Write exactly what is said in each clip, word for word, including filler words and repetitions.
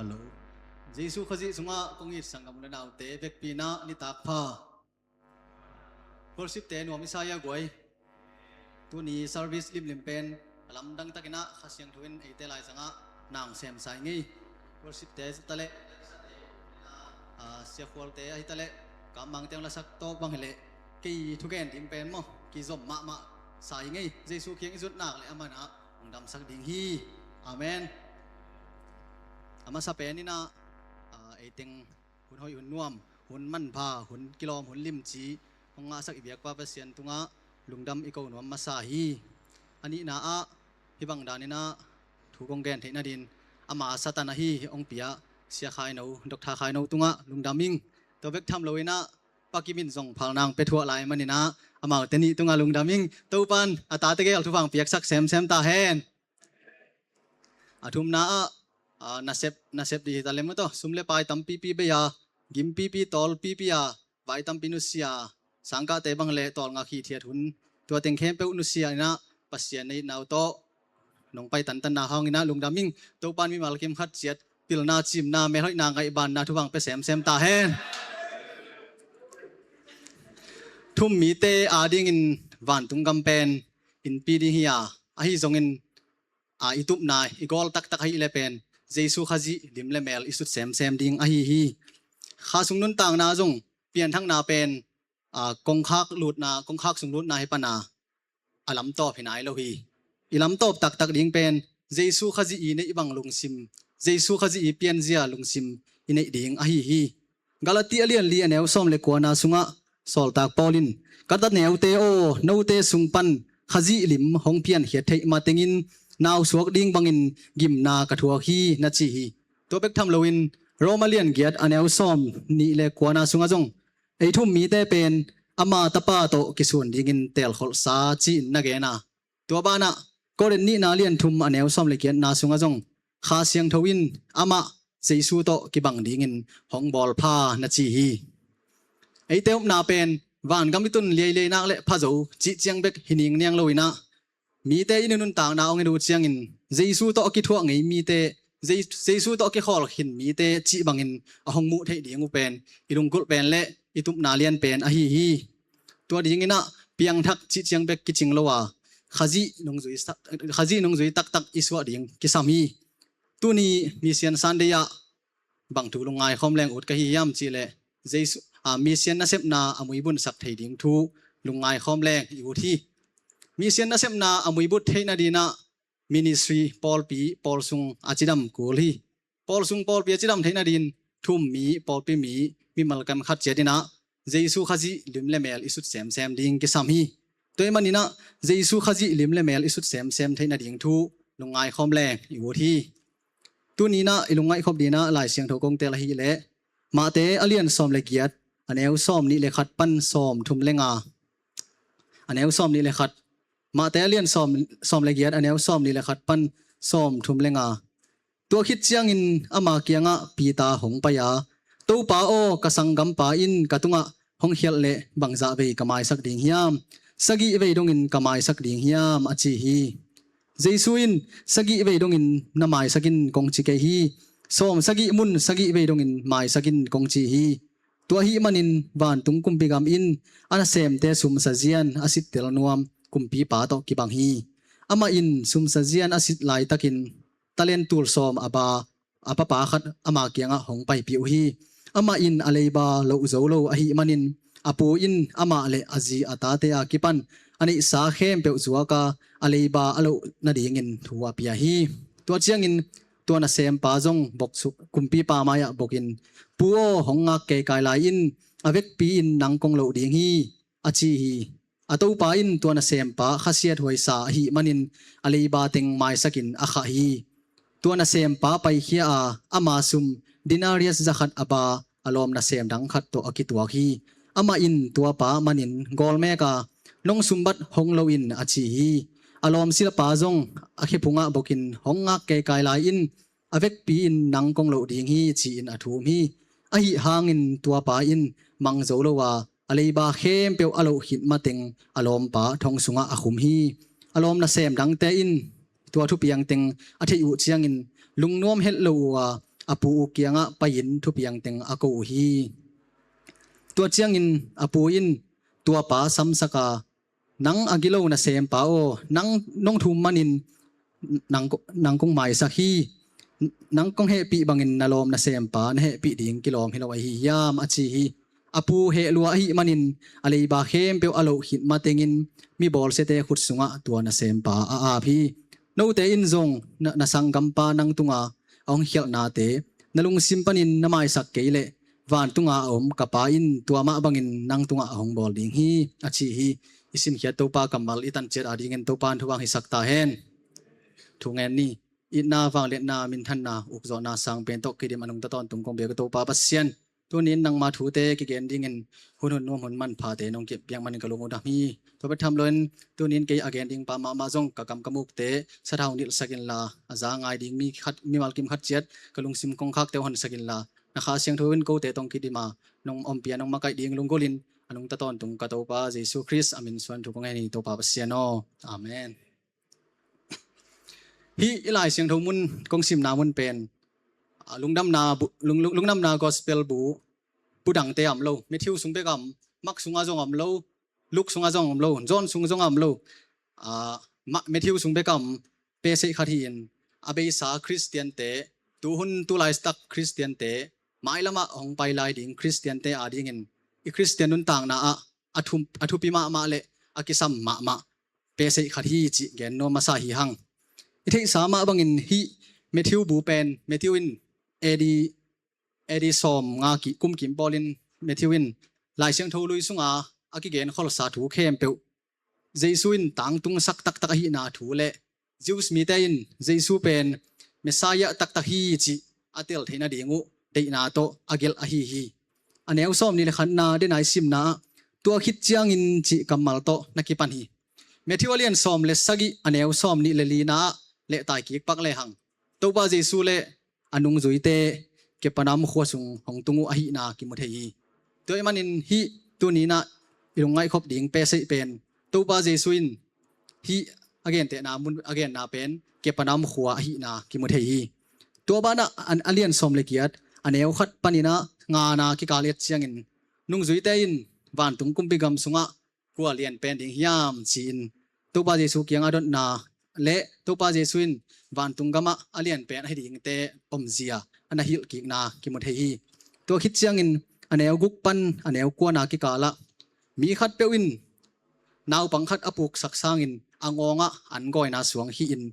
Hello. Jesu Khazih sungah kong it sanggam u le naute vekpi-in ah nitak pha. Worship-te nuam i sa hia guai? Tuni service limlim pen a lamdang takin ah Kha Siangtho in eite laizangah na hong semsa i ngei. Worship-te taleh, ah, siakhualte ahi taleh, kammangte hong lasak tawh bang hileh, kei thugen ding pen maw, kizom mahmah sa i ngei. Jesu kiang i zut nak leh amah in ah hong damsak ding hi. Amen. A masa pen in ah, ah, eiteng hun hoih, hun nuam, hun manpha, hun kilawm, hun limci hong ngahsak i biakpa Pasian tungah lungdam i ko nuam masa hi. A nihna ah, hih bang danin ah thu kong gen theih nadin ama Satan ahi hong pia Sia Khaino, Doctor Khaino tungah lungdam ing. Tua bek tham loin ah Pa Kim in zong phalna hong pia thuah lai manin ah amaute nih tungah lungdam ing. Topa'n a tate gel thupha hong piaksak semsem ta hen. A thumna ah, ah, nasep, nasep dih hi ta lem uh tawh, sum le pai tampipi bei a, gimpipi tawlpipi a, vai tampi nusia, sangkahte bang le tawlnga khithiat hun, tua teng khempeuh nusia in ah Pasian na itna uh tawh nong pai tantanna hangin ah lungdam ing. Topa'n mimal kim khat ciat pilna, cimna, melhoihna, ngaihbanna, thupha hong pia semsem ta hen. Thum mite adingin vantung gam pen innpi ding hi a, ahi zongin, a, i tupna, i gawl taktak ahih leh pen Jesu Khazih lim le mel i sut semsem ding ahi hi. Kha sung nuntakna zong pianthakna pen, a, kongkhak lutna, kongkhak sung lutna hi pan a, a lamtawp hi nai lo hi. I lamtawp taktak ding pen Jesu Khazih i neih bang lungsim, Jesu Khazih i pianzia lungsim i neih ding ahi hi. Galati a lian li a neu sawm le kuana sungah sawltak Paul in, "Ka ta neute aw, note sung pan Khazih lim hong piankhiat theih matengin nau suak ding bangin gimna ka thuak hi," na ci hi. Tua bek tham loin Rom a lian giat a neu sawm nih le kuana sungah zong, "Ei thum mite pen ama tapa tawh kisun dingin teelkholhsa," ci-in na gen a, tua banah Korin nihna lian thum a neu sawm le giatna sungah zong Kha Siangtho in amah Jesu tawh kibang dingin hong bawlpha na ci hi. Eite upna pen vangam i tun liailiai nak le pha zo cih ciang bek hi ningniang loin ah, mite i nuntakna hong en uh ciangin Jesu tawh a kithuah ngei mite, Jes-, Jesu tawh a kikhawl khin mite cih bangin a hong muh theih ding uh pen i lunggulh pen le i tupna lian pen ahi hi. Tua dingin ah piangthak cih ciang bek kicing lo a, Khazih nungzui sa-, Khazih nungzui taktak i suah ding kisam hi. Tuni Mission Sunday ah bang thu lungngai khawm leng ut ka hi hiam cih leh, Jesu, a, Mission nasepna a muibunsak thei ding thu lungngai khawm leng i ut hi. Mission nasepna a muibut theih nadin ah ministry, pawlpi, pawl sung a cidam kul hi. Pawl sung pawlpi a cidam theih nadin thum mi, pawlpi mi, mimal kam khat ciat in ah Jesu Khazih lim le mel i sut semsem ding kisam hi. Tua ahih manin ah Jesu Khazih lim le mel i sut semsem theih nading thu lungngai khawm leng i ut hi. Tuni in ah i lungngaih khop dingin ah Lai Siangtho kong tel ahih leh, Mate a lian sawm le giat a neu sawm nih le khat pan sawm thum le nga. A neu sawm nih le khat. Mate a lian sawm, sawm le giat a neu sawm nih le khat pan sawm thum le nga. Tua khit ciangin ama kiangah Peter hong pai a, "Topa aw, ka sanggampa in ka tungah hong khialh leh bangzah vei ka maisak ding hiam? Sagih vei dongin ka maisak ding hiam?" a ci hi. Jesu in, "Sagih vei dongin na maisak in kong ci kei hi. Sawm sagih mun sagih vei dongin maisak in kong ci hi." Tua ahih manin vantung kumpi gam in a nasemte sumsa zian a sittel nuam kumpipa tawh kibang hi. Amah in sumsa zian a sit laitakin talent tul sawm a ba a papa khat ama kiangah hong paipih uh hi. Amah in a leiba loh zo lo ahih manin a pu in amah le a zi a tate a kipan a neihsa khempeuh zuak a, a leiba a loh nadingin thu a pia hi. Tua ciangin tua nasempa zong bok suk kumpipa mai-ah bokin, "Pu aw, hong ngak keikai lai in, a vekpi in nang kong loh ding hi," a ci hi. A topa in tua nasempa khasiathuai sa ahih manin a leiba teng maisakin a khah hi. Tua nasempa paikhia a, ama sum denarius za khat a ba a lawm nasem dang khat tawh a kituak hi. Amah in tuapa manin gawl mek a, "Nong sumbat hong lo in," a ci hi. A lawm silapa zong a khephungah bokin, "Hong ngak keikai lai in, a vekpi in nang kong loh ding hi," ci-in a thum hi. Ahi hangin tuapa in mang zo lo a, a leiba khempeuh a loh khit mateng a lawmpa thong sungah a khum hi. A lawm nasem dangte in tua thupiang teng a theih uh ciangin lungnuam het lo uh a, a pu uk kiangah pai-in thupiang teng a ko uh hi. Tua ciangin a pu in tua pa samsak a, "Nang a gilo nasempa aw, nang nong thum manin nang, nang kong maisak hi. Nang kong hehpih bangin na lawm nasempa na hehpih ding kilawm hi lo ahi hiam?" a ci hi. A pu heh lua ahih manin a leiba khempeuh a loh khit matengin mi bawlsiate khut sungah tua nasempa a ap hi. Note in zong na, na sanggampa nang tunga a hong khialhnate na lungsim panin na maisak kei leh vantunga a om ka Pa in tua mah bangin nang tungah a hong bawl ding hi, a ci hi. I simkhiat Topa kammal i tanciat adingin Topa in thupha hong hisak ta hen. Thu ngen ni. Itna, vangliatna, minthanna, ukzawhna, sangpen tawh kidim a nungta tawntung kong biak Topa Pasian, tunin nangma thute kigen dingin hun hun nuam hun manphate nong kip piak manin ka lung uh dam hi. Tua bek tham loin tunin kei a gen ding pa mahmah zong ka kam ka mukte sathau nilhsak inla, a za ngai ding mi khat, mimal kim khat ciat ka lungsim kongkhakte uh honsak inla, na Kha Siangtho in kote tawh kidim a nong ompih a nong makaih ding lunggulhin a nungta tawntung ka Topa Jesu Khrist a min suang thu kong ngen hi Topa Pasian aw. Amen. Hih i Lai Siangtho mun kong simna mun pen, ah, lungdamna bu, lung, lung, lungdamna gospel bu, bu dangte a om lo. Matthew sung bek a om, Mark sungah zong a om lo, Luke sungah zong a om lo, John sung zong a om lo. Ah, Ma, Matthew sung bek a om, peseih khat hi-in, a beisa Khristiante, tuhun tulaitak Khristiante, mailamah hong pai lai ding Khristiante adingin i Khristian nuntakna ah a, thu, a thupi mahmah le a kisam mahmah peseih khat hi cih gen nuam masa hi hang. I theihsa mah bangin hih Matthew bu pen, Matthew in A D, A D sawm nga ki, kum kim pawlin Matthew in Lai Siangtho lui sunga a kigen kholsa thu khempeuh Jesu in tangtungsak taktak ahihna thu le Jews mite in Jesu pen Messiah taktak hi cih a tel theihna ding uh deihna tawh a gelh ahi hi. A neu sawm nih le khatna dena i simna ah, "Tua khit ciangin," cih kammal tawh na kipan hi. Matthew a lian sawm le sagih a neu sawm nih le lina ah lehtai kik pak lehang, Topa Jesu le a nungzuite Kapernaum khua sung hong tung uh ahihna kimu thei hi. Tua ahih manin hih tuni-in ah i lungngaihkhop ding peseih pen, Topa Jesu in hih a gentehna mun, a genna pen Kapernaum khua ahihna kimu thei hi. Tua banah a, a lian sawm le giat a neu khat panin ah ngana kikal i et ciangin, nungzuite in vantung kumpi gam sungah kua lian pen ding hiam ci-in Topa Jesu kiangah dotna le Topa Jesu in vantung gamah a lian pen ahi dingte omzia a na hilh kikna kimu thei hi. Tua khit ciangin a neu guk pan a neu kuana kikalah mi khatpeuh in naupang khat a puksak sangin a ngawngah an gawina suang hi-in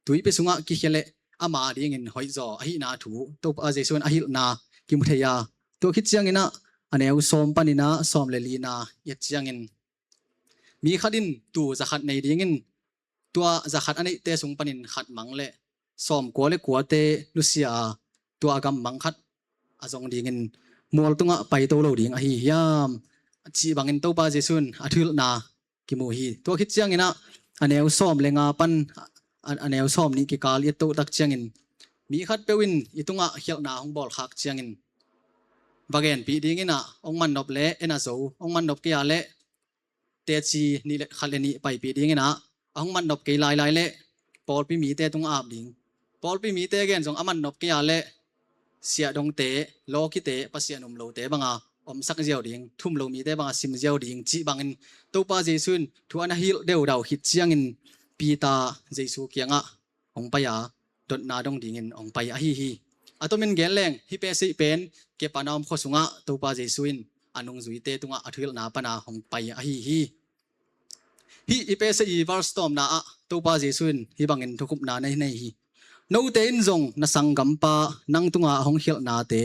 tuipi sungah kikhia leh ama dingin hoihzaw ahihna thu Topa Jesu in a hilhna kimu thei a, tua khit ciangin ah a neu sawm panin ah sawm le lina i et ciangin, mi khat in tuu zakhat nei dingin tua zakhat a neihte sung panin khat mang leh sawmkua le kuate nusia a, tua a gam mang khat a zong dingin mual tungah paito lo ding ahi hiam, cih bangin Topa Jesu in a thuhilhna kimu hi. Tua khit ciangin ah a neu sawm le nga pan a, a neu sawm nih kikal i et tohtak ciangin, mi khatpeuh in i tungah khialhna hong bawlkhak ciangin, va genpih dingin ah hong mannop leh en a zo, hong mannop kei a leh teci nih le khat le nih paipih dingin ah, a hong mannop kei lailai leh pawlpi mite tungah ap ding. Pawlpi mite gen zong a mannop kei a leh siahdongte, lawkite, Pasian um lote banga omsak ziau ding, thum lo mite banga sim ziau ding, cih bangin Topa Jesu in thu a na hilh deudau khit ciangin Peter Jesu kiangah hong pai a, dotna dong dingin hong pai ahi hi. A tomin gen leng, hih peseih pen Kapernaum khua sungah Topa Jesu in a nungzuite tungah a thuhilhna pana hong pai ahi hi. Hih i peseih i verse tawpna ah Topa Jesu in hih bangin thukhupna na nei hi. "Note in zong na sanggampa nang tunga a hong khialhnate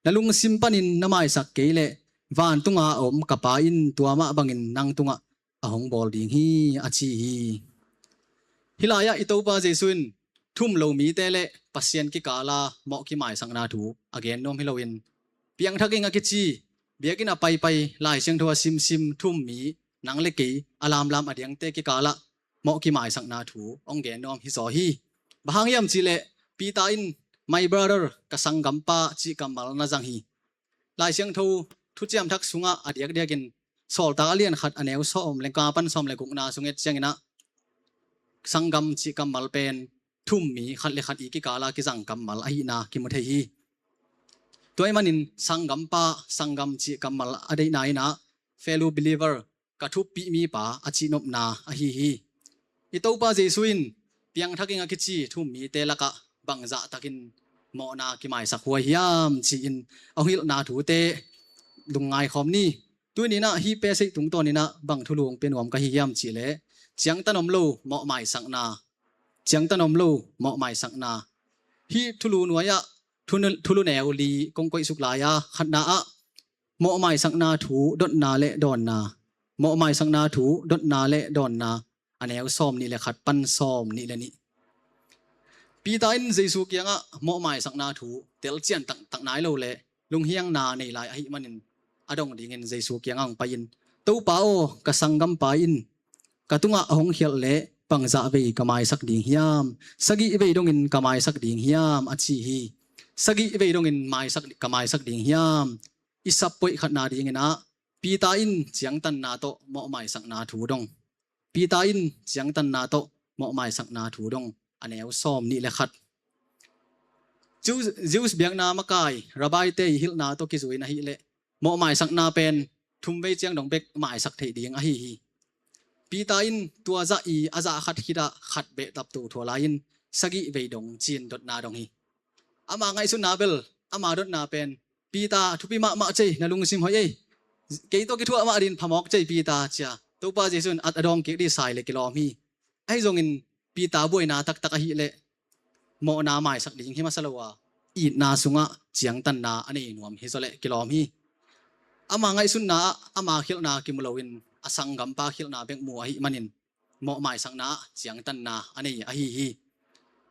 na lungsim panin na maisak kei leh vantunga a om ka Pa in tua mah bangin nang tungah a hong bawl ding hi," a ci hi. Hih lai-ah i Topa Jesu in thum lo mite le Pasian kikala mawh kimaisakna thu a gen nuam hi loin, piangthak ing a kici, biakinn a paipai, Lai Siangtho a simsim thum mi, nang le kei a lamlam a diangte kikalah mawh kimaisakna thu hong gen nuam hi zaw hi. Bang hang hiam cihleh Peter in, "My brother," ka sanggampa, cih kammal na zang hi. Lai Siangtho Thuciam Thak sungah a diakdiakin Sawltak a lian khat a neu sawm le nga pan sawm le gukna sung et ciangin ah, sanggam cih kammal pen thum mi, khat le khat i kikala kizang kammal ahihna kimu thei hi. Tua ahih manin sanggampa, sanggam cih kammal a deihna in ah fellow believer, ka thuppih mipa a cihnopna ahi hi. I Topa Jesu in piangthak ing a kici thu-um mite lakah bangzah takin mawhna kimaisak huai hiam ci-in a hong hilhna thute lungngai khawm ni. Tuni-in ah hih passage tungtawnin ah bang thulu hong pia nuam ka hi hiam cih leh, ciangtan om lo mawhmaisakna. Ciangtan om lo mawhmaisakna. Hih thulu nuai-ah thulu, thulu neu li kong koihsuk lai a, khatna ah mawhmaisakna thu dotna le dawnna. Mawhmaisakna thu dotna le dawnna. A neu sawm nih le khat pan sawm nih le nih. Peter in Jesu kiangah mawhmaisakna thu telcian taktak nai lo le lunghiangna nei lai ahih manin a dong dingin Jesu kiangah hong pai-in, "Topa aw, ka sanggampa in ka tungah a hong khialh leh bangzah vei ka maisak ding hiam? Sagih vei dongin ka maisak ding hiam?" a ci hi. "Sagih vei dongin maisak, ka maisak ding hiam?" I sap poih khatna dingin ah Peter in ciangtanna tawh mawhmaisakna thu dong. Peter in ciangtanna tawh mawhmaisakna thu dong. A neu sawm nih le khat. Jews, Jews biakna makai Rabbi-te i hilhna tawh kizui-in ahih leh mawhmaisakna pen thumvei ciang dong bek maisak theih ding ahi hi. Peter in tua zah i a zah khat khitah khat behtap to thuah lai-in sagih vei dong ci-in dotna dong hi. Ama ngaihsutna bel, ama dotna pen, "Peter, thupi mahmah cei, na lungsim hoih ei. Kei tawh kithuah mah dingin phamawk cei Peter," ci-a Topa Jesu in a dawng kik ding sai le kilawm hi. Ahi zongin Peter buaina taktak ahih leh mawhna maisak ding hi masa lo a, itna sungah ciangtanna a nei nuam hi zaw leh kilawm hi. Ama ngaihsutna ah ama khialhna kimu loin a sanggampa khialhna bek mu ahih manin mawhmaisakna ah ciangtanna a nei ahi hi.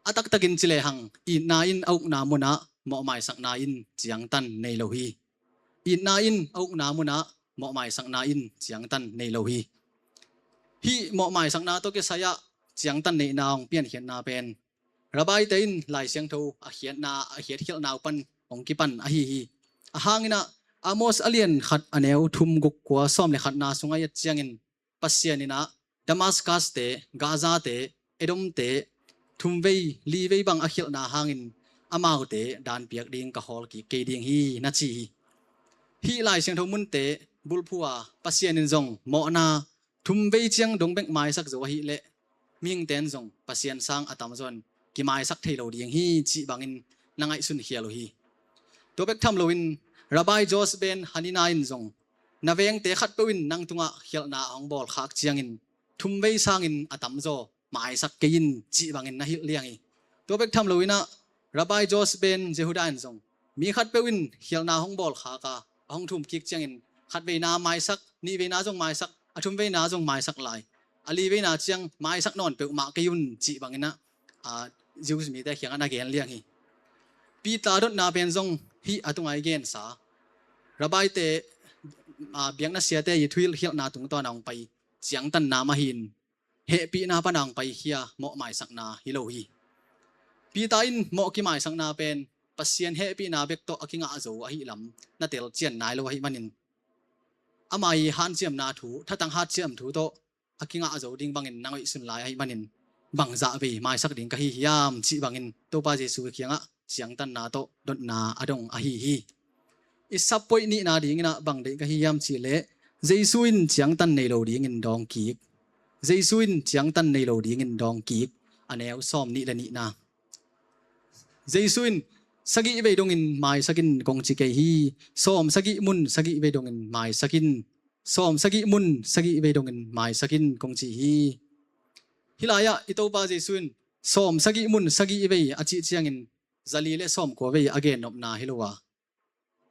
A taktakin ci lehang, itna in a ukna munah mawhmaisakna in ciangtan nei lo hi. Itna in a ukna munah mawhmaisakna in ciangtan nei lo hi. Hih mawhmaisakna tawh kisai-ah ciangtan neihna hong piankhiatna pen Rabbi-te in Lai Siangtho a khiatna, a khiatkhialhna uh pan hong kipan ahi hi. A hang in ah Amos a lian khat a neu thum, guk, kua, sawm le khatna sungah i et ciangin Pasian in ah Damascus-te, Gaza-te, Edom-te thumvei livei bang a khialhna hangin amaute danpiak ding ka hawl kik kei ding hi, na ci hi. Hih Lai Siangtho munte bulphuh a Pasian in zong mawhna thumvei ciang dong bek maisak zo ahih leh mihingte in zong Pasian sang a tamzaw in kimaisak thei lo ding hi cih bangin na ngaihsun khial uh hi. Tua bek tham loin Rabbi Josh ben Hanina in zong, "Na vengte khatpeuh in nang tungah khialhna a hong bawlkhak ciangin thumvei sangin a tamzaw maisak kei in," cih bangin na hilh liang hi. Tua bek tham loin ah Rabbi Josh ben Jehuda in zong, "Mi khatpeuh in khialhna hong bawlkhak a, a hong thum kik ciangin khatveina maisak, nihveina zong maisak, a thumveina zong maisak lai, a liveina ciang maisak nawn peuhmah kei un," cih bangin ah, a, Jews mite kiangah na gen liang hi. Peter dotna pen zong hih a tungah i gensa Rabbi-te, a, biakna siate i thuhilhkhialhna tungtawn a hong pai ciangtanna mah hi-in, hehpihna pan a hong paikhia mawhmaisakna hi lo hi. Peter in mawh kimaisakna pen Pasian hehpihna bek tawh a kingah zo ahih lam na telcian nai lo ahih manin, ama i hanciamna thu, thatang hanciam thu tawh a kingah zo ding bangin na ngaihsun lai ahih manin, bangzah vei maisak ding ka hi hiam cih bangin Topa Jesu kiangah ciangtanna tawh dotna a dong ahi hi. I sap poih nihna dingin ah bang deih ka hi hiam cih leh, Jesu in ciangtan nei lo dingin dawng kik. Jesu in ciangtan nei lo dingin dawng kik. A neu sawm nih le nihna. Jesu in, "Sagih vei dongin maisak in," kong ci kei hi. "Sawm sagih mun sagih vei dongin maisak in. Sawm sagih mun sagih vei dongin maisak in," kong ci hi. Hih lai-ah i Topa Jesu in, "Sawm sagih mun sagih vei," a cih ciangin zali le sawmkua vei a gennopna hi lo a,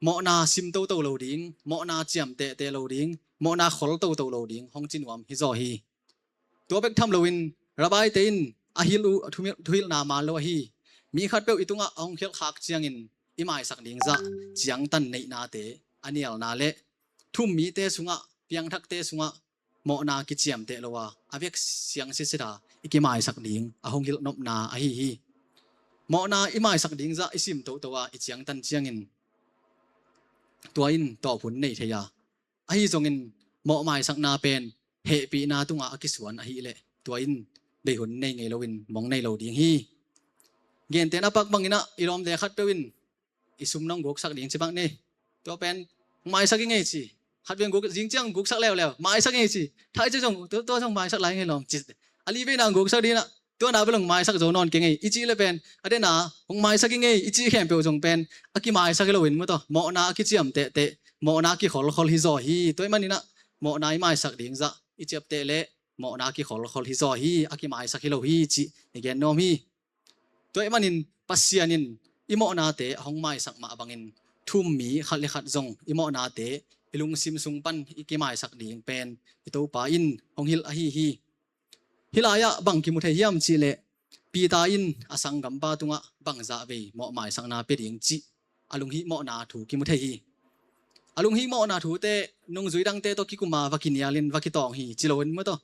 mawhna sim toto lo ding, mawhna ciam tehteh lo ding, mawhna khol toto lo ding hong ci nuam hi zaw hi. Tua bek tham loin Rabbi-te in a hilh uh, a thuhilh, thuhilhna man lo ahi, mi khatpeuh i tungah a hong khialhkhak ciangin i maisak ding zah ciangtan neihnate a nialna le thu-um mite sungah, piangthakte sungah mawhna kiciamteh lo a, a vek siang sitset a i kimaisak ding a hong hilhnopna ahi hi. Mawhna i maisak ding zah i sim toto a i ciangtan ciangin tua in tawp hun nei thei a, ahi zongin mawhmaisakna pen hehpihna tungah a kisuan ahih leh tua in bei hun nei ngei loin mong nei lo ding hi. Gentehna pak bangin ah i lawmte khatpeuh in i sum nong guksak ding ci bang ni. Tua pen hong maisak i ngei ci. Khat vei guk, zing ciang guksak leuleu, maisak i ngei ci. Thai ci zong, tua, tua zong maisak lai ngei lawm ci. A li veina guksak ding inah, tua na bel hong maisak zo nawn kei ngei i cih le pen, a dena hong maisak i ngei i cih khempeuh zong pen a kimaisak hi loin maw taw, mawhna a kiciam tehteh, mawhna a kikholkhol hi zaw hi. Tua ahih maninah mawhna i maisak ding zah i ciapteh le mawhna a kikholkhol hi zaw hi, a kimaisak hi lo hi cih i gen nuam hi. Tua ahih manin Pasian in i mawhnate a hong maisak mah bangin thu-um mi khat le khat zong i mawhnate i lungsim sung pan i kimaisak ding pen i Topa in hong hilh ahi hi. Hih lai-ah bang kimu thei hiam cihleh, Peter in a sanggampa tungah bangzah vei mawh maisakna pia ding cih a lunghihmawhna thu kimu thei hi. A lunghihmawhna thute nungzui dangte tawh kikum a va kinialin va kitawng hi ci loin maw taw.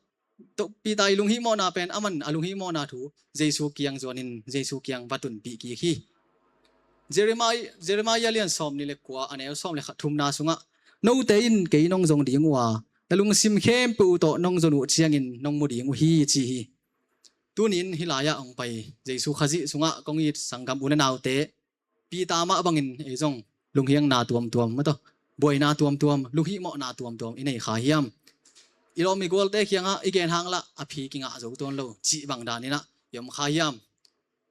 Peter i lunghihmawhna pen aman a lunghihmawhna thu Jesu kiang zuanin Jesu kiang va tunpih kik hi. Jeremiah, Jeremiah lian sawm nih le kua, a neu sawm le khat thumna sungah, note in kei nong zong ding uh a, na lungsim khempeuh uh tawh nong zon uh ciangin nong mu ding uh hi ci hi. Tunin hih lai-ah hong pai Jesu Khazih sungah kong it sanggam u le naute, Peter mah bangin ei zong lunghiangna tuamtuam maw taw, buaina tuamtuam, lunghihmawhna tuamtuam i nei kha hiam? I lawm i gualte kiangah i gen hang lah a phi kingah zo tuan lo cih bang daninah i om kha hiam?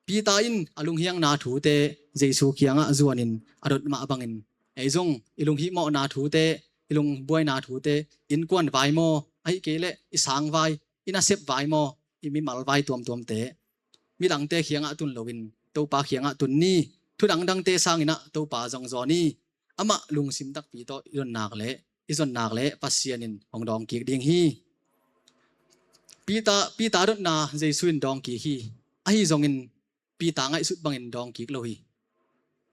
Peter in a lunghiangna thute Jesu kiangah zuanin a dot mah bangin ei zong i lunghihmawhna thute, i lungbuaina thute, innkuan vai maw, ahih kei leh i sang vai, i nasep vai maw, i mimal vai tuamtuamte midangte kiangah tun loin Topa kiangah tun ni. Thu dangdangte sanginah Topa zong zaw ni. Amah lungsim takpi tawh i zon nak leh, i zon nak leh Pasian in hong dawng kik ding hi. Peter, Peter dotna Jesu in dawng kik hi. Ahi zongin Peter ngaihsut bangin dawng kik lo hi.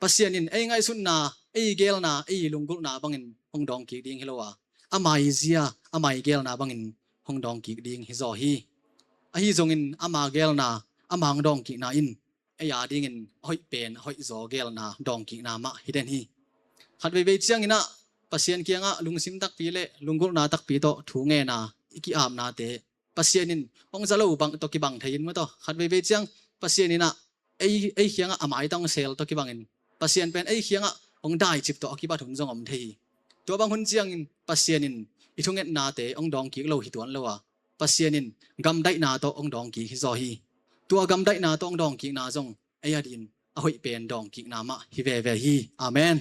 Pasian in ei ngaihsutna, ei geelna, ei lunggulhna bangin hong dawng kik ding hi lo a, ama i zia, ama i geelna bangin hong dawng kik ding hi zaw hi. Ahi zongin ama geelna, ama hong dawng kikna in ei a dingin a hoih pen, a hoih zaw geelna dawng kikna mah hi den hi. Khat veivei cianginah Pasian kiangah lungsim takpi le lunggulhna takpi tawh thu ngena i ki-apnate Pasian in hong za lo bang tawh kibang thei in maw taw. Khat veivei ciang Pasian inah ei, ei kiangah a maitang sel tawh kibangin Pasian pen ei kiangah hong daicip tawh a kibat hun zong om thei hi. Tua bang hun ciangin Pasian in i thungetnate hong dawng kik lo hi tuan lo a, Pasian in gamdaihna tawh hong dawng kik hi zaw hi. Tua gamdaihna tawh hong dawng kikna zong ei a dingin a hoih pen dawng kikna mah hi veve hi. Amen.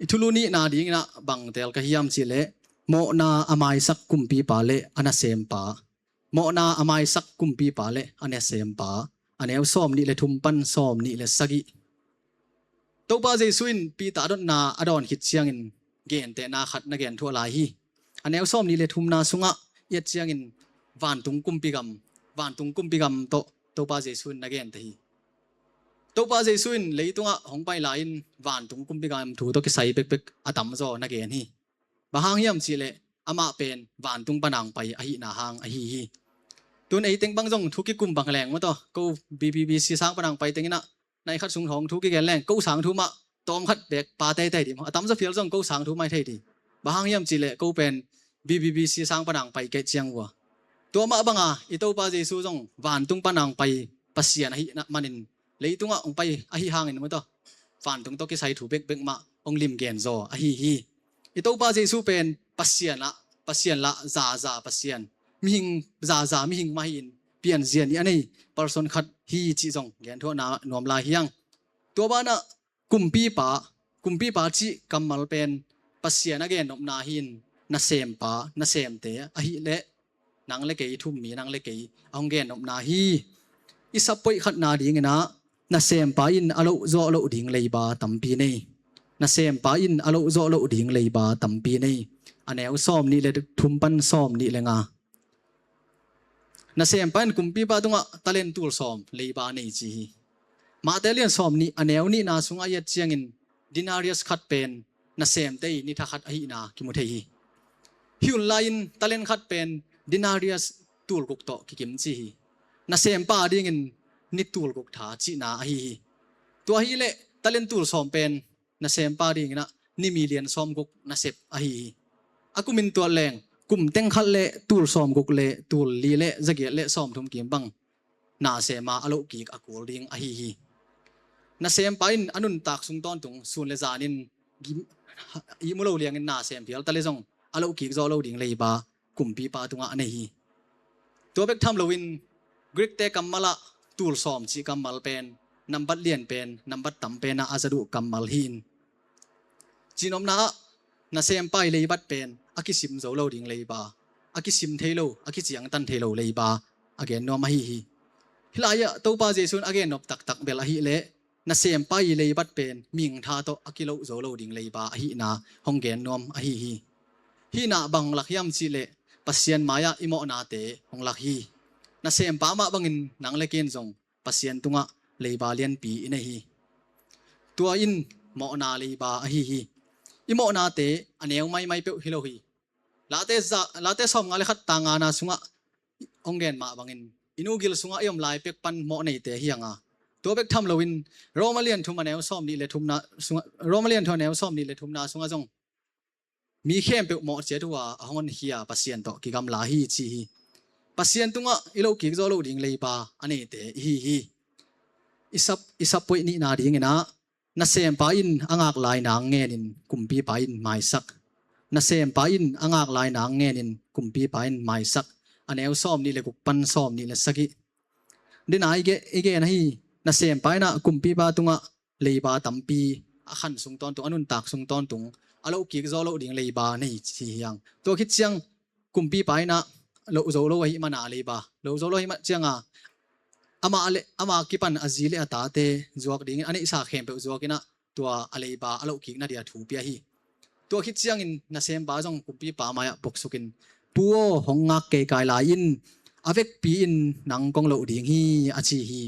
I thulu nihna dinginah bang teel ka hiam cihleh, mawhna a maisak kumpipa le a nasempa. Mawhna a maisak kumpipa le a nasempa. A neu sawm nih le thum pan sawm nih le sagih. Topa Jesu in Peter dotna a dawn khit ciangin gentehna khat na gen thuah lai hi. A neu sawm nih le thumna sungah i et ciangin vantung kumpi gam, vantung kumpi gam tawh Topa Jesu in na gente hi. Topa Jesu in leitungah hong pai lai-in vantung kumpi gam thu tawh kisai bekbek a tamzaw na gen hi. Bang hang hiam cihleh amah pen vantung panang pai ahihna hang ahi hi. Tun ei teng bang zong thu kikum bang leng maw taw, ko B B B C sang panang pai tenginah nai khat sung hong thu kigen leng ko sang thu mah tawm khat bek pa teitei dih maw, a tamzaw phial zong ko sang thu mai thei dih. Bang hang hiam cihleh ko pen B B B C sang panang pai kei ciang uh a, tua mah banga i Topa Jesu zong vantung panang pai Pasian ahih manin leitungah hong pai ahi hangin maw taw, vantung tawh kisai thu bekbek mah hong lim gen zaw ahi hi. I Topa Jesu pen Pasian ah, Pasian lah zaza Pasian, mihing zaza mihing mah hi-in pianzia nih a nei person khat hi cih zong gen thuahna nuam lai hi hang. Tua banah kumpipa, kumpipa cih kammal pen Pasian a gennopna hi-in nasempa, nasemte ahih leh nang le kei, thu-um mi nang le kei a hong gennopna hi. I sap poih khatna dinginah nasempa in a loh zawh loh ding leiba tampi nei. Nasempa in a loh zawh loh ding leiba tampi nei. A neu sawm nih le thum pan sawm nih le nga. Nasempa in kumpipa tungah talent tul sawm leiba nei ci hi. Mate lian sawm nih a neu nihna sungah i et ciangin denarius khat pen nasemte i ni thakhat ahihna kimu thei hi. Hi hun lai-in talent khat pen denarius tul guk tawh kikim ci hi. Nasempa dingin ni tul guk tha cihna ahi hi. Tua hileh talent tul sawm pen nasempa dinginah ni million sawm guk nasep ahi hi. A kumin tuat leng kum teng khat le tul sawm guk le tul li le zagiat le sawm thum kim bang nasema a loh kik a kul ding ahi hi. Nasempa in a nuntak sung tawntung sun le zanin ihmu lo liangin na sem phial ta le zong a loh kik zawh lo ding leiba kumpipa tungah a nei hi. Tua bek tham loin Greek-te kammal ah tul sawm cih kammal pen nambat lian pen, nambat tam penah a zat uh kammal hi-in, cihnopna ah nasempa ii leibat pen a kisim zo lo ding leiba, a kisim thei lo, a kiciangtan thei lo leiba a gen nuam ahi hi. Hih lai-ah Topa Jesu in a gennop taktak bel ahih leh nasempa ii leibat pen mihing tha tawh a kiloh zo lo ding leiba ahihna hong gen nuam ahi hi. Hih in ah bang hong lak hiam cih leh Pasian mai-ah i mawhnate hong lak hi. Nasempa mah bangin nang le kei in zong Pasian tungah leiba lianpi i nei hi. Tua in mawhna leiba ahi hi. I mawhnate a neu maimai peuh hi lo hi. Late za, Late sawmnga le khat tang ngana sungah hong gen mah bangin i nu gil sungah i om lai pek pan mawh neite hi hang a, tua bek tham loin Roma lian thum a neu sawmnih le thumna sungah, Roma lian thum a neu sawmnih le thumna sungah zong mi khempeuh mawh ciat uh a, a hong honkhia Pasian tawh kigamla hi ci hi. Pasian tungah i loh kik zawh loh ding leiba a neite i hi hi. I sap, i sap poih nihna dingin ah, nasempa in a ngak lai nang ngenin kumpipa in maisak. Nasempa in a ngak lai nang ngenin kumpipa in maisak. A neu sawmnih le guk pan sawmnih le sagih. Dena i gen, i gen ahi, nasempa in ah kumpipa tungah leiba tampi a khan sung tawntung, a nuntak sung tawntung a loh kik zawh loh ding leiba nei ci hi hang. Tua khit ciang kumpipa in ah loh zo lo ahih mana leiba, loh zo lo ahih mah cianga amah le, amah kipan a zi le a tate zuak dingin a neihsa khempeuh zuakin ah tua a leiba a loh kikna dia thu pia hi. Tua khit ciangin nasempa zong kumpipa mai-ah boksukin, "Pu aw, hong ngak kei kai lai in, a vekpi in nang kong loh ding hi," a ci hi.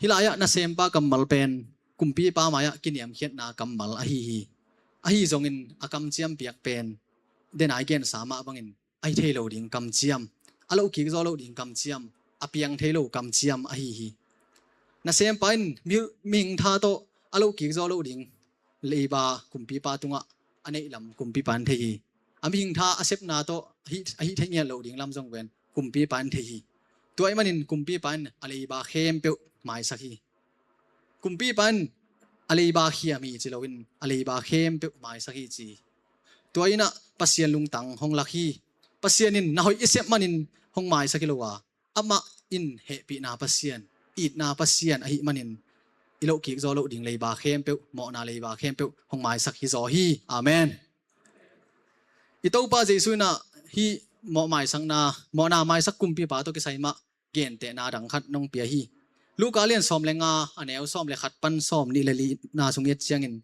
Hih lai-ah nasempa kammal pen kumpipa mai-ah kiniamkhiatna kammal ahi hi. Ahi zongin a kamciam piak pen dena i gensa mah bangin a hi thei lo ding kamciam, a loh kik zawh loh ding kamciam, a piang thei lo kamciam ahi hi. Nasempa in mi, mihing tha tawh a loh kik zawh loh ding leiba kumpipa tungah a neih lam kumpipa in thei hi. A mihing tha a sepna tawh a hih, a hih thei ngiat loh ding lam zong ven kumpipa in thei hi. Tua ahih manin kumpipa in a leiba khempeuh maisak hi. Kumpipa in a leiba khiam hi ci loin a leiba khempeuh maisak hi ci hi. Tua in ah Pasian lungtang hong lak hi. Pasian in na hoih i sep manin hong maisak hi lo a, amah in hehpihna Pasian, itna Pasian ahih manin i loh kik zawh loh ding leiba khempeuh, mawhna leiba khempeuh hong maisak hi zaw hi. Amen. I Topa Jesu in ah hih mawh maisakna, mawhna maisak kumpipa tawh kisai mah gentehna dang khat nong pia hi. Luka lian sawm le nga a neu sawm le khat pan sawmnih le lina sung i et ciangin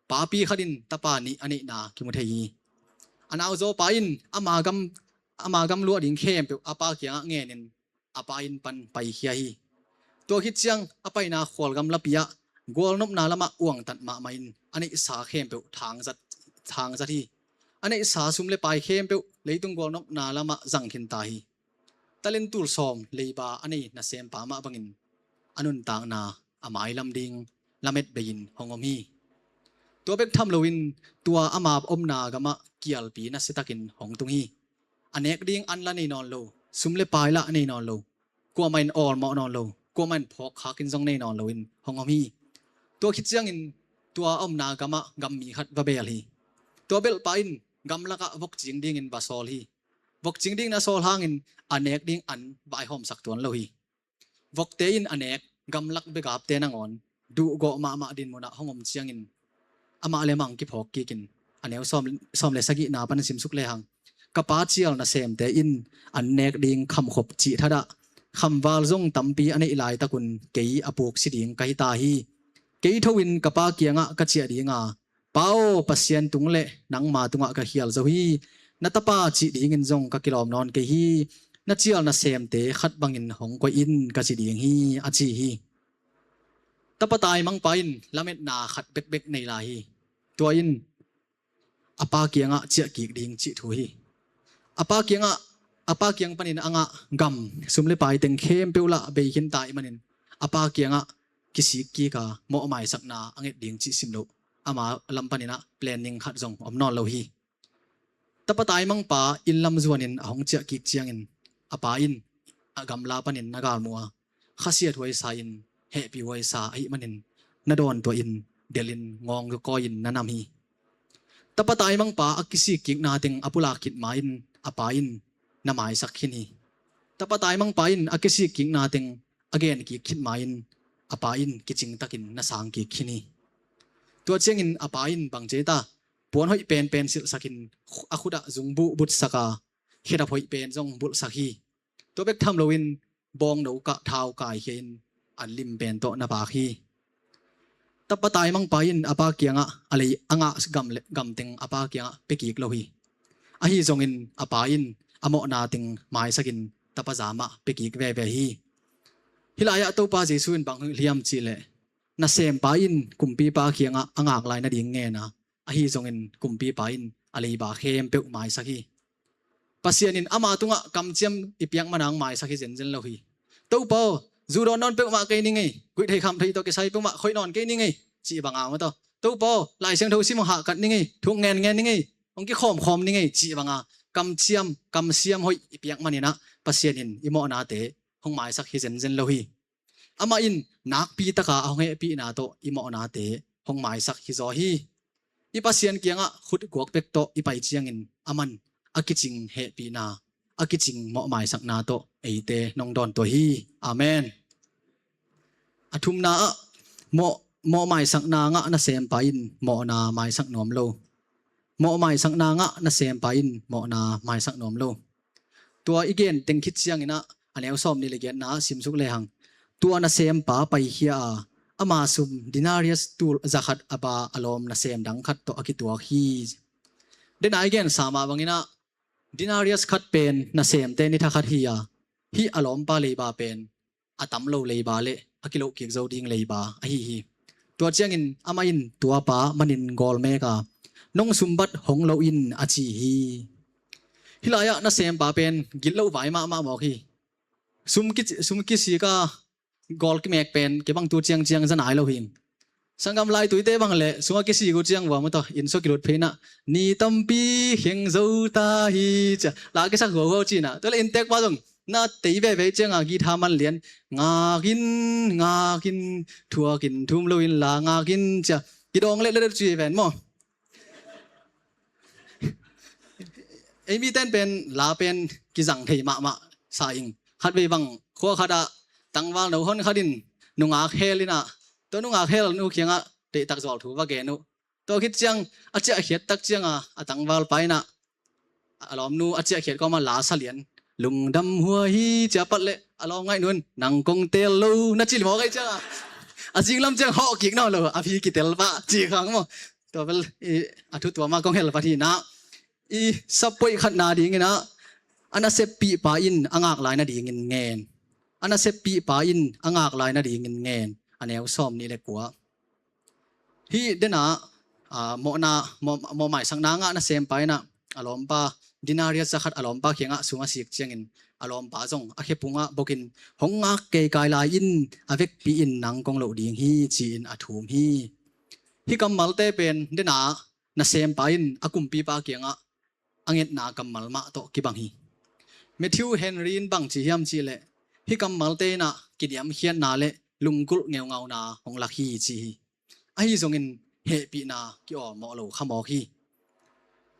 papi khat in tapa nih a neihna kimu thei hi. A nauzawpa in ama gam, ama gam luah ding khempeuh a pa kiangah ngenin a pa inn pan paikhia hi. Tua khit ciang a paina khualgam lapi ah gualnopna lamah uangtat mahmah in a neihsa khempeuh thangzat, thangzat hi. A neihsa sum le pai khempeuh leitung gualnopna lamah zang khinta hi. Talent tul sawm leiba a nei nasempa mah bangin a nuntakna a mailam ding lamet bei-in hong om hi. Tua bek tham loin tua ama omna gamah kialpi nasiatakin hong tung hi. A nek ding an la nei nawn lo, sum le pai la nei nawn lo, kuamah in awlmawh nawn lo, kuamah in phawkkhakin zong nei nawn loin hong om hi. Tua khit ciangin tua a omna gamah gammi khat va beel hi. Tua belhpa in gamlakah vokcing dingin va sawl hi. Vokcing dingin a sawl hangin a nek ding an vaihawmsak tuan lo hi. Vokte in a nek gamlak begapte nangawn duhgawh mahmah dinmunah hong om ciangin amah le amah kiphawk kikin a neu sawm, sawm le sagihna pan simsuk lehang, ka pa cial nasemte in an nek ding khamkhop cih thadah khamval zong tampi a neih laitakun kei a puk si ding ka hita hi. Kei thoin ka pa kiangah ka ciah dinga, Pa aw, Pasian tung le nangma tungah ka khial zo hi. Na tapa cih dingin zong ka kilawm nawn kei hi. Na cial nasemte khat bangin hong koih in ka ci ding hi, a ci hi. Tapa taimangpa in lametna khat bekbek nei lai hi. Tua in a pa kiangah ciah kik ding cih thu hi. A pa kiangah, a pa kiang panin a ngah gam, sum le pai teng khempeuh lah bei khinta ahih manin a pa kiangah kisik kik a mawh maisakna a nget ding cih sim loh ama lam panin ah planning khat zong om nawn lo hi. Tapa taimangpa inn lam zuanin a hong ciah kik ciangin a pa in a gamla panin na galmuh a, khasiathuai sa-in hehpih huaisa ahih manin na dawntuah in delhin ngawng kawi-in na nam hi. Tapa taimangpa a kisik kikna teng a pulak khit ma-in a pa in na maisak khin hi. Tapa taimangpa in a kisik kikna teng a gen kik khit ma-in a pa in kicing takin na sang kik khin hi. Tua ciangin a pa in bang ci ta, puan hoih penpen silhsakin a khutah zungbuh butsak a, khedap hoih pen zong bulhsak hi. Tua bek tham loin bawngno kah thau kaikhia in an lim pen tawh na vak hi. Tapa taimangpa in a pa kiangah a lei a ngah gam le gam teng a pa kiangah pia kik lo hi. Ahi zongin a pa in a mawhna teng maisakin tapa zamah pia kik veve hi. Hih lai-ah Topa Jesu in bang hilh hiam cih leh, nasempa in kumpipa kiangah a ngak lai nading ngen a, ahi zongin kumpipa in a leiba khempeuh maisak hi. Pasian in ama tungah kamciam i piak man a hong maisak hi zenzen lo hi. Topa aw, zu dawn nawn peuhmah kei ning ei, guih thei kham thei tawh kisai peuhmah khoih nawn kei ning ei, cih bang a maw taw. Topa aw, Lai Siangtho sim hong hahkat ning ei, thuk ngen ngen ning ei, hong kikhawmkhawm ning ei, cih bang a kamciam, kamsiam hoih i piak manin ah Pasian in i mawhnate hong maisak hi zenzen lo hi. Amah in nakpi taka a hong hehpihna tawh i mawhnate hong maisak hi zaw hi. I Pasian kiangah khut guak pek tawh i pai ciangin aman a kicing hehpihna, a kicing mawhmaisakna tawh eite nong dawntuah hi. Amen. A thumna ah mawh, mawhmaisakna ngah nasempa in mawhna maisak nuam lo. Mawhmaisakna ngah nasempa in mawhna maisak nuam lo. Tua i gen teng khit ciangin ah a neu sawm nih le giatna ah simsuk lehang, tua nasempa paikhia a, ama sum denarius tul zakhat a ba a lawm nasem dang khat tawh a kituak hi. Dena i gen sa mah bangin ah denarius khat pen nasemte ni thakhat hi a, hih a lawmpa leiba pen a tam lo leiba le a kiloh kik zo ding leiba ahi hi. Tua ciangin amah in tuapa manin gawl mek a, nong sumbat hong lo in, a ci hi. Hih lai-ah nasempa pen gitloh vai mahmah mawk hi. Sum ki, sum kisik a gawl kimek pen kei bang tu ciangciang za nai lo hi. Sanggam laituite bang le sum a kisik uh ciang vua maw taw, inn sua kilut phei in ah, ni tampi kheng zo ta hi cia la kisak huauhuau ci in ah, tua le inntekpa zong na tei veve ciang a guitar man lian, ngak in, ngak in, thuak in thum lo in la ngak in cia kidawng leh leh ci ven maw. Ei miten pen la pen kizang thei mahmah sa ing. Khatvei bang khua khat ah tangval no hon khat in nungak hel in ah, tua nungak hel nu kiangah deihtak zual thu va gen uh. Tua khit ciang a ciahkhiat tak ciang a, a tangvalpa in ah a lawmnu a ciahkhiat kawm a la sa lian, lungdam hua hi cia pat leh a lawm ngaih nu in nang kong teel lo na ci limawk ahi ciang a, a zinglam ciang hawh kik nawn lo, a phi kitel pah ci khang maw. Tua bel i a thu tua mah kong hel pah hi in ah, i sapoih khatna dingin ah a naseppihpa in a ngak lai nadingin ngen. A naseppihpa in a ngak lai nadingin ngen. A neu sawm nih le kua. Hih dena ah, mawhna, mawh, mawhmaisakna ngah nasempa in ah a lawmpa, denarius zakhat a lawmpa kiangah sum a sik ciangin a lawmpa zong a khepungah bokin hong ngak keikai lai in, a vekpi in nang kong loh ding hi ci-in a thum hi. Hih kammalte pen dena nasempa in a kumpipa kiangah a ngetna kammal mah tawh kibang hi. Matthew Henry in bang ci hiam cih leh, hih kammalte in ah kiniamkhiatna le lungkulh ngeungauna hong lak hi ci hi. Ahi zongin hehpihna ki-awlmawh lo khamawk hi.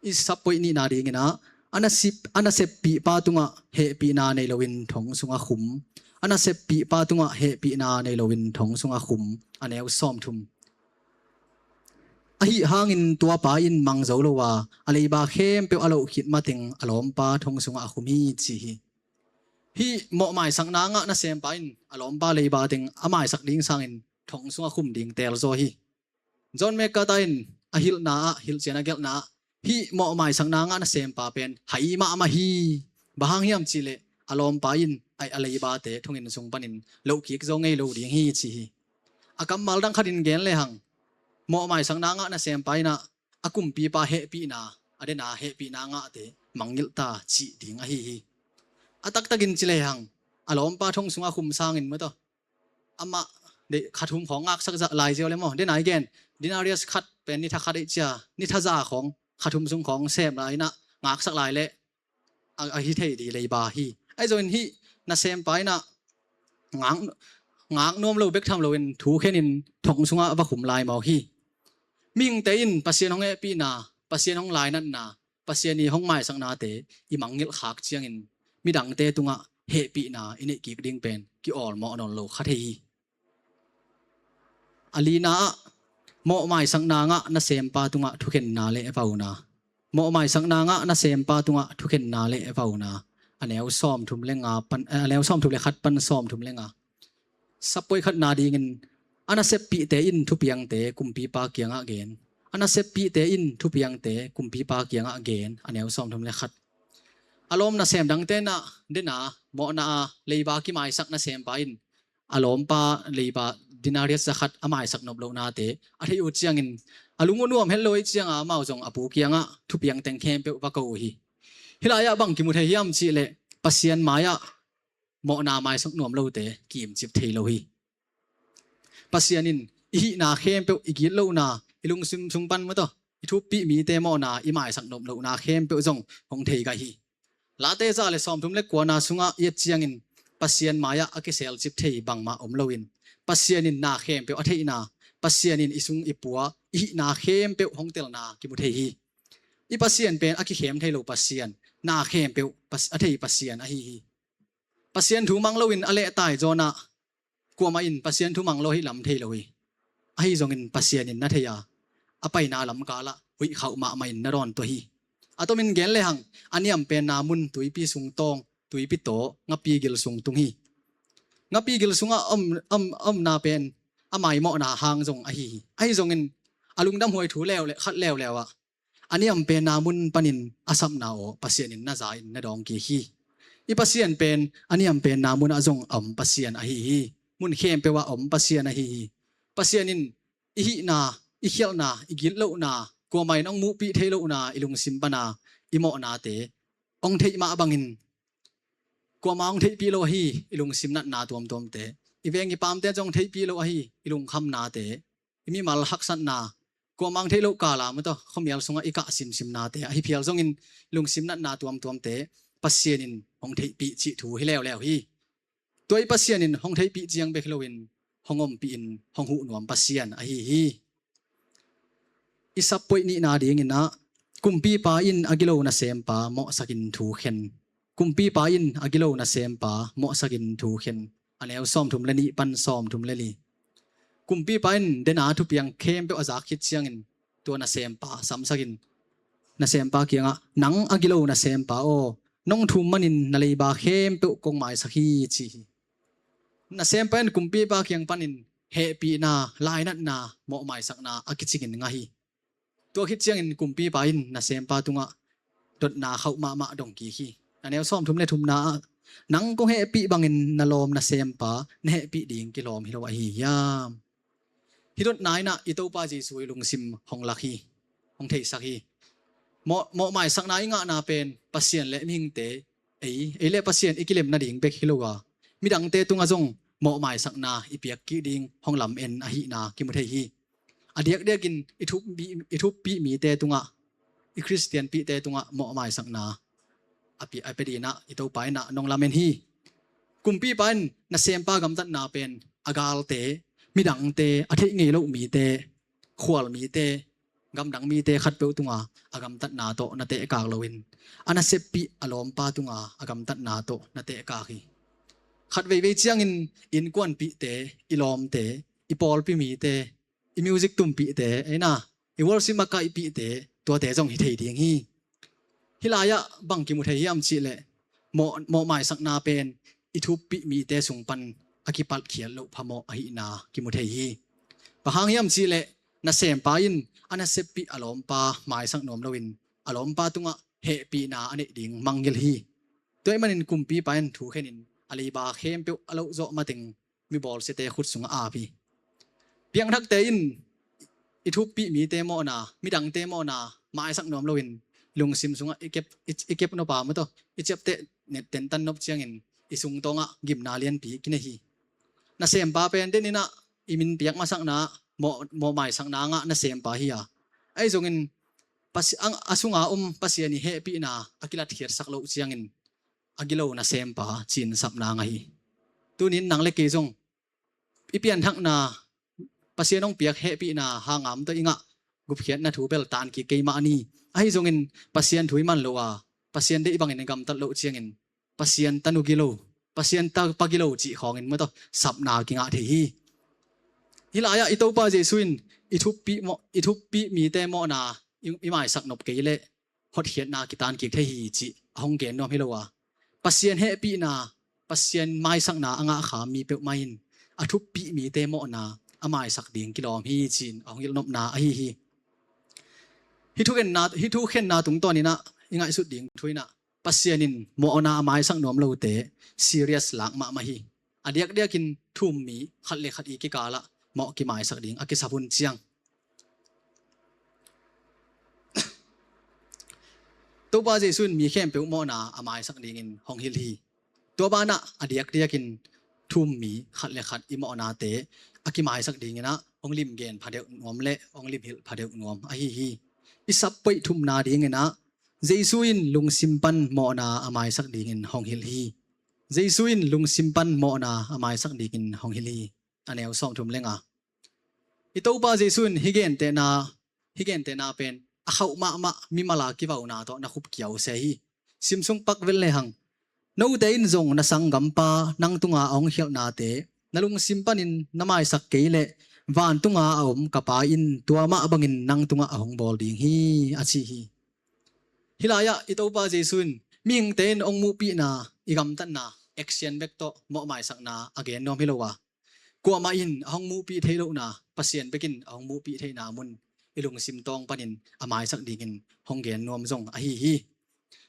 I sapoih nihna dingin ah a nasep, a naseppihpa tungah hehpihna nei loin thong sungah khum. A naseppihpa tungah hehpihna nei loin thong sungah khum. A neu sawmthum. Ahi hangin tuapa in mang zo lo a, a leiba khempeuh a loh khit mateng a lawmpa thong sungah a khum hi ci hi. Hih mawhmaisakna ngah nasempa in a lawmpa leiba teng a maisak ding sangin thong sungah khum ding teel zaw hi. John MacArthur in a hilhna ah, hilhcian a gelhna ah, hih mawhmaisakna ngah nasempa pen hai mahmah hi. Bang hang hiam cih leh a lawmpa in a, a leibate thonginn sung panin loh kik zo ngei lo ding hi ci hi. A kammal dang khatin gen lehang, mawhmaisakna ngah nasempa in ah a kumpipa hehpihna, a dena hehpihna ngahte mangngilh ta cih ding ahi hi. A taktakin ci lehang, a lawmpa thong sungah khum sangin maw taw, amah deih khat hum khawng ngaksak zah lai ziau le maw. Dena i gen, denarius khat pen ni tha khat ei cia, ni tha za khawng, khat hum sung khawng sem lai in ah ngaksak lai leh a, a hi thei ding leiba hi. Ahi zongin hih nasempa in ah ngak, ngak nuam lo bek tham loin thu khenin thong sungah va khum lai mawk hi. Mihingte in Pasian hong hehpihna, Pasian hong lainatna, Pasian i hong maisaknate i mangngilh khak ciangin midangte tungah hehpihna i neih kik ding pen ki-awlmawh nawn lo kha thei hi. A lina ah mawh maisakna ngah nasempa tungah thukhenna le vauna. Mawh maisakna ngah nasempa tungah thukhenna le vauna. A neu sawmthum le nga pan, a neu sawmthum le khat pan sawmthum le nga. Sapoih khatna dingin a naseppihte in thupiangte kumpipa kiangah gen. A naseppihte in thupiangte kumpipa kiangah gen. A neu sawmthum le khat. A lawm nasem dangte na dena mawhna a leiba kimaisak nasempa in a lawmpa leiba denarius zakhat a maisak nop lohnate a theih uh ciangin a lung uh nuam het lo ih cianga amau zong a pu kiangah thupiang teng khempeuh va ko uh hi. Hih lai-ah bang kimu thei hiam cihleh Pasian mai-ah mawhna maisak nuam lote kimcip thei lo hi. Pasian in i hihna khempeuh, i gitlohna, i lungsim sung pan mataw i thuppih mite mawhna i maisak nop lohna khempeuh zong hong thei gah hi. Late za le sawmthum le kuana sungah i et ciangin Pasian mai-ah a kiselcip thei bangmah om loin Pasian in na khempeuh a theihna, Pasian in i sung i pua i hihna khempeuh hong telna kimu thei hi. I Pasian pen a kikhem thei lo Pasian, na khempeuh a thei Pasian ahi hi. Pasian thu mang loin a lehtai zawnah kuamah in Pasian thu mang lo hi lam thei lo hi. Ahi zongin Pasian in na thei a, a paina lam kalah huih khauh mahmah in na dawn tua hi. A tomin gen lehang a niam penna mun tuipi sung tawng, tuipi taw ngapi gil sung tung hi. Ngapi gil sungah om, om, omna pen a maimawhna hang zong ahi hi. Ahi zongin a lungdam huai thu leuleu khat leuleu ah a niam penna mun panin a sapna aw Pasian in na za in na dawng kik hi. I Pasian pen a niam penna munah zong a om Pasian ahi hi. Mun khempeuh ah a om Pasian ahi hi. Pasian in i hihna, i khialhna, i gitlohna, kuamah in hong muhpih thei lohna, i lungsim pana i mawhnate hong theih mah bangin kuamah hong theihpih lo ahi i lungsim natna tuamtuamte, i veng i pamte zong hong theihpih lo ahi i lungkhamnate, i mimal haksatna, kuamang theih loh kala mataw khuamial sungah i kah simsimnate ahi phial zongin lungsim natna tuamtuamte Pasian in hong theihpih cih thu hi leuleu hi. Tua i Pasian in hong theihpih ciang bek hi loin hong ompih in hong huh nuam Pasian ahi hi. I sappoih nihna dingin ah kumpipa in a gilo nasempa mawhsakin thu khen. Kumpipa in a gilo nasempa mawhsakin thu khen. A neu sawmthum le nih pan sawmthum le li. Kumpipa in dena thupiang khempeuh a zak khit ciangin tua nasempa samsakin nasempa kiangah nang a gilo nasempa aw, nong thum manin na leiba khempeuh kong maisak hi ci hi. Nasempa in kumpipa kiang panin hehpihna, lainatna, mawhmaisakna a kicingin ngah hi. Tua khit ciangin kumpipa in nasempa tungah dotna khauh mahmah dong kik hi. A neu sawmthum le thumna ah nang kong hehpih bangin na lawm nasempa na hehpih ding kilawm hi lo ahi hiam? Hih dotna in ah i Topa Jesu i lungsim hong lak hi, hong theisak hi. Mawh, mawhmaisakna i ngahna pen Pasian le mihingte, ei, ei le Pasian i kilem nading bek hi lo a, midangte tungah zong mawhmaisakna i piak kik ding hong lam en ahihna kimu thei hi. A diakdiakin i thuppih, i thuppih mite tungah, i Khristian pihte tungah mawhmaisakna a pi, a pia dingin ah i Topa in ah nong lamen hi. Kumpipa in nasempa gamtatna pen a galte, midangte, a theih ngei loh mite, khual mite, gamdang mite khatpeuh tunga a gamtatna tawh na tehkak loin a naseppih a lawmpa tunga a gamtatna tawh na tehkak hi. Khat veivei ciangin innkuanpihte, i lawmte, i pawlpi mite, i music tumpihte, eina i worship makaihpihte, tuate zong hi thei ding hi. Hih lai-ah bang kimu thei hiam cihleh mawh, mawhmaisakna pen i thuppih mite sung pan a kipaltkhiat loh phamawh ahihna kimu thei hi. Bang hang hiam cihleh nasempa in a naseppih a lawmpa maisak nuam loin a lawmpa tungah hehpihna a neih ding mangngilh hi. Tua ahih manin kumpipa in thu khenin a leiba khempeuh a loh zawh mateng mi bawlsiate khut sungah ap hi. Piangthakte in i thuppih mite mawhna, midangte mawhna maisak nuam loin lungsim sungah i kep, i, i kep nop a mataw i ciapteh tentan nop ciangin i sungtawngah gimna lianpi kinei hi. Nasempa pen denin ah i min piak masakna, mawh, mawhmaisakna ngah nasempa hi a, ahi zongin Pasi-, a, a sunga om Pasian i hehpihna a kilatkhiatsak loh ciangin a gilo nasempa ci-in sapna ngah hi. Tunin nang le kei zong i pianthakna, Pasian hong piak hehpihna hangam tawh i ngah gupkhiatna thu bel tankik keimah ni. Ahi zongin Pasian thu i man lo a, Pasian deih bangin i gamtat loh ciangin Pasian tanu gilo, Pasian tapa gilo cih khawngin mawtaw sapna kingah thei hi. Hih lai-ah i Topa Jesu in i thuppih mawh, i thuppih mite mawhna i, i maisak nop kei leh hotkhiatna kitankik thei hi cih a hong gen nuam hi lo a, Pasian hehpihna, Pasian maisakna a ngah kha mi peuhmah in a thuppih mite mawhna a maisak ding kilawm hi ci-in a hong hilh nopna ahi hi. Hih thukhenna, hih thukhenna tungtawninah i ngaihsut ding thu inah Pasian in mawhna a maisak nuam lote serious lak mahmah hi. A diakdiakin thu-um mi khat le khat i kikalah mawh kimaisak ding a kisap hun ciang, Topa Jesu in mi khempeuh mawhna a maisak dingin hong hilh hi. Tua banah a diakdiakin thu-um mi khat le khat i mawhnate a kimaisak dinginah hong limgen phadeuh nuam le hong limhilh phadeuh nuam ahi hi. I sap poih thumna dinginah Jesu in lungsim pan mawhna a maisak dingin hong hilh hi. Jesu in lungsim pan mawhna a maisak dingin hong hilh hi. A neu sawmthum le nga. I Topa Jesu in hih gentehna, hih gentehna pen a khauh mahmah mimala kivauna tawh na khup kiau se hi. Simsung pak vel lehang, note in zong na sanggampa nang tunga a hong khialhnate na lungsim panin na maisak kei leh vantunga a om ka Pa in tua mah bangin nang tungah a hong bawl ding hi, a ci hi. Hih lai-ah i Topa Jesu in mihingte in hong muhpihna, i gamtatna, action bek tawh mawh maisakna a gen nuam hi lo a, kuamah in a hong muhpih thei lohna, Pasian bekin a hong muhpih theihna mun i lungsim tawng panin a maisak dingin hong gen nuam zong ahi hi.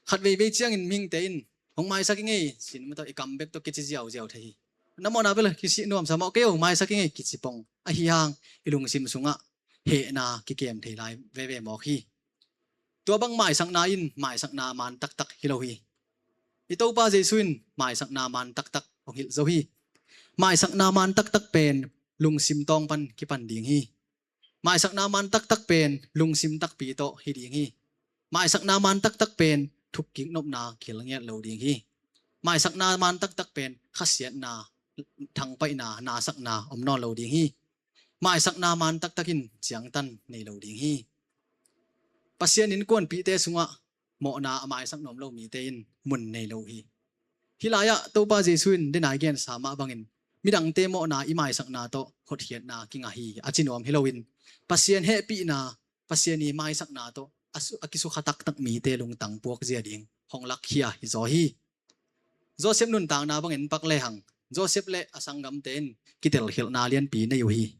Khat veivei ciangin mihingte in hong maisak i ngei sin mawtaw i kam bek tawh kici ziauziau thei hi. Na mawhna bel kisih nuamsa mawh kei o, maisak i ngei kici pong ahi hang i lungsim sungah hehna kikem thei lai veve mawk hi. Tua bang maisakna in maisakna man taktak hi lo hi. I Topa Jesu in maisakna man taktak hong hilh zo hi. Maisakna man taktak pen lungsim tawng pan kipan ding hi. Maisakna man taktak pen lungsim takpi tawh hi ding hi. Maisakna man taktak pen thukkik nopna khel ngiat lo ding hi. Maisakna man taktak pen khasiatna, thangpaihna, nasakna om nawn lo ding hi. Maisakna man taktak in ciangtan nei lo ding hi. Pasian innkuanpihte sungah mawhna a maisak nuam lo mite in mun nei lo hi. Hih lai-ah Topa Jesu in denai gensa mah bangin midangte mawhna i maisakna tawh hotkhiatna kingah hi a ci nuam hi loin, Pasian hehpihna, Pasian i maisakna tawh a su-, a kisukha taktak mite lungtang puak zia ding hong lakkhia hi zaw hi. Joseph nuntakna bangin pak lehang, Joseph le a sanggamte in kitelkhialhna lianpi nei uh hi.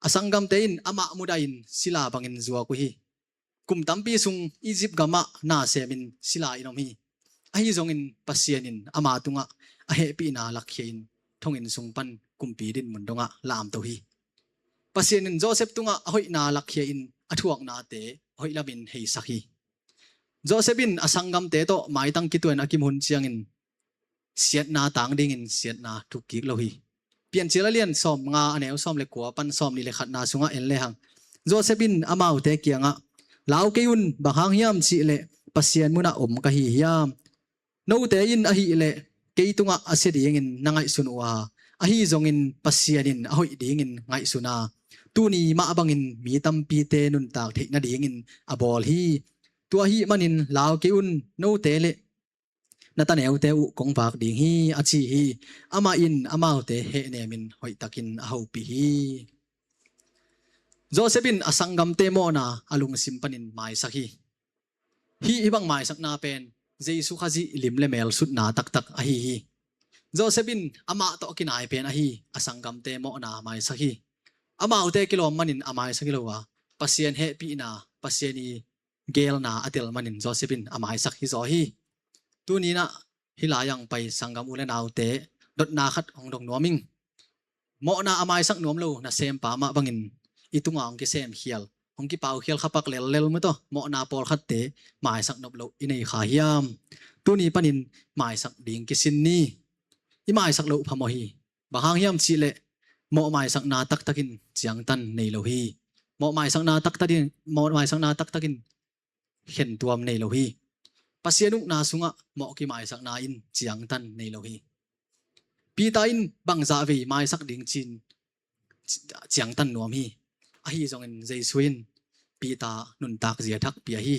A sanggamte in amah mudahin sila bangin zuak uh hi. Kum tampi sung Egypt gamah nasemin sila in om hi. Ahi zongin Pasian in ama tungah a hehpihna lakkhia in thonginn sung pan kumpi dinmun dongah lamto hi. Pasian in Joseph tungah a hoihna lakkhia in a thuaknate a hoih lamin heisak hi. Joseph in a sanggamte tawh maitang kituan a kim hun ciangin siatna tang dingin siatna thukkik lo hi. Piancil a lian sawm nga a neu sawm le kua pan sawm nih le khatna sungah en lehang, Joseph in amaute kiangah, lau kei un, bang hang hiam cihleh Pasian munah om ka hi hiam? Note in ahileh kei tungah a sia dingin na ngaihsun uh a, ahi zongin Pasian in a hoih dingin ngaihsun a, tuni mah bangin mi tampite nuntak theih nadingin a bawl hi. Tua ahih manin lau kei un, note le na taneute uh kong vak ding hi, a ci hi. Amah in amaute hehnemin hoihtakin a hopih hi. Joseph in a sanggamte mawhna a lungsim panin maisak hi. Hih, hih bang maisakna pen Jesu Khazih lim le mel sutna taktak ahi hi. Joseph in amah tawh a kinai pen ahi a sanggamte mawhna maisak hi. Amaute kilawm manin a maisak hi lo a, Pasian hehpihna, Pasian i geelna a tel manin Joseph in a maisak hi zaw hi. Tuninah hih lai-ang pai sanggam u le naute dotna khat hong dong nuam ing. Mawhna a maisak nuam lo nasempa mah bangin i tunga hong kisemkhial, hong kipaukhial khapak lellel mawtaw mawhna pawlkhatte maisak nop loh i nei kha hiam? Tuni panin maisak ding kisin ni. I maisak loh phamawh hi. Bang hang hiam cihleh mawh maisakna taktakin ciangtan nei lo hi. Mawh maisakna taktakin, mawh maisakna taktakin khentuam nei lo hi. Pasian ukna sungah mawh kimaisakna in ciangtan nei lo hi. Peter in bangzah vei maisak ding cin ciangtan nuam hi. Ahi zongin Jesu in Peter nuntak zia thak pia hi.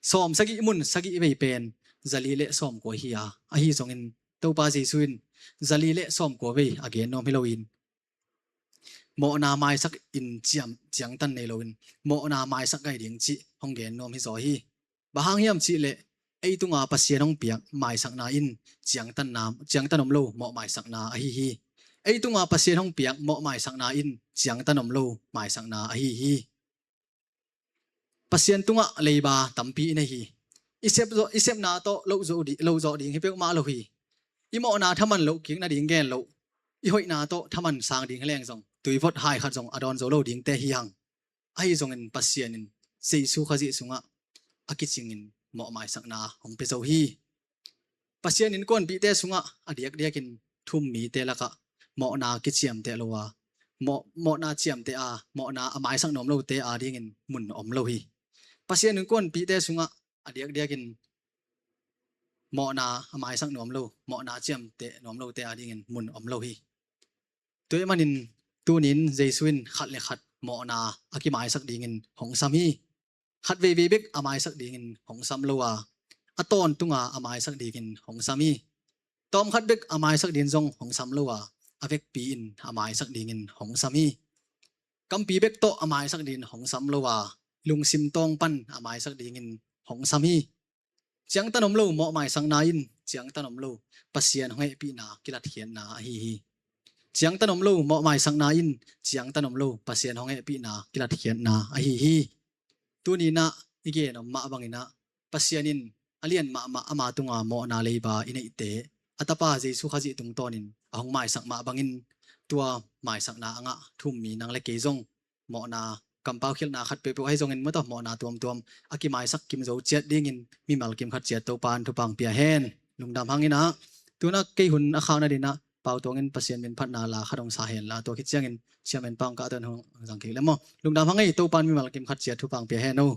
Sawm sagih mun sagih vei pen zali le sawm kua hi a, ahi zongin Topa Jesu in zali le sawm kua vei a gen nuam hi loin, mawhna maisak in ciam ciangtan nei loin, mawhna maisak gai ding cih hong gen nuam hi zaw hi. Bang hang hiam cih leh ei tunga Pasian hong piak maisakna in ciangtanna, ciangtan om lo mawh maisakna ahi hi. Ei tunga Pasian hong piak mawh maisakna in ciangtan om lo maisakna ahi hi. Pasian tungah leiba tampi i nei hi. I sep zawh, i sepna tawh lo zawh di, lo zawh ding hi peuhmah lo hi. I mawhna thaman loh kik nading gen loh, i hoihna tawh thaman sang ding hi leng zong tuivot hai khat zong a dawn zo lo dingte hi hang. Ahi zongin Pasian in Jesu Khazih sungah a kicingin mawh maisakna hong pia zo hi. Pasian innkuanpihte sungah a diakdiakin thu-um mite lakah mawhna kiciamteh lo a, mawh, mawhna ciamteh a, mawhna a maisak nuam lote adingin mun om lo hi. Pasian innkuanpihte sungah a diakdiakin mawhna a maisak nuam lo, mawhna ciamteh nuam lote adingin mun om lo hi. Tua ahih manin tunin Jesu in khat le khat mawhna a kimaisak dingin hong sam hi. Khat veivei bek a maisak dingin hong sam lo a, a tawntunga a maisak dingin hong sam hi. Tawmkhat bek a maisak dingin zong hong sam lo a, a vekpi in a maisak dingin hong sam hi. Kampi bek tawh a maisak dingin hong sam lo a, lungsim tawng pan a maisak dingin hong sam hi. Ciangtan om lo mawh maisakna in ciangtan om lo Pasian hong hehpihna kilatkhiatna ahi hi. Ciangtan om lo mawh maisakna in ciangtan om lo Pasian hong hehpihna kilatkhiatna ahi hi. Tuni-in ah i gen om mah bangin ah Pasian in a lian mahmah ama tunga mawhna leiba i neihte a Tapa Jesu Khazih tungtawnin a hong maisak mah bangin tua maisakna a ngah thu-um mi nang le kei zong mawhna kampau khialhna khat peuhpeuh ahi zongin maw tawh mawhna tuamtuam a kimaisak kim zo ciat dingin mimal kim khat ciat Topa in thupha hong pia hen. Lungdam hang in ah, tu-in ah kei hun a khakna dingin ah Pau Tuang in Pasian min phatna la khat hong sa hen la, tua khit ciangin Chairman Pa Ung Kah tawh hong zang kik leh maw. Lungdam hang ei, Topa in mimal kim khat ciat thupha hong pia hen o.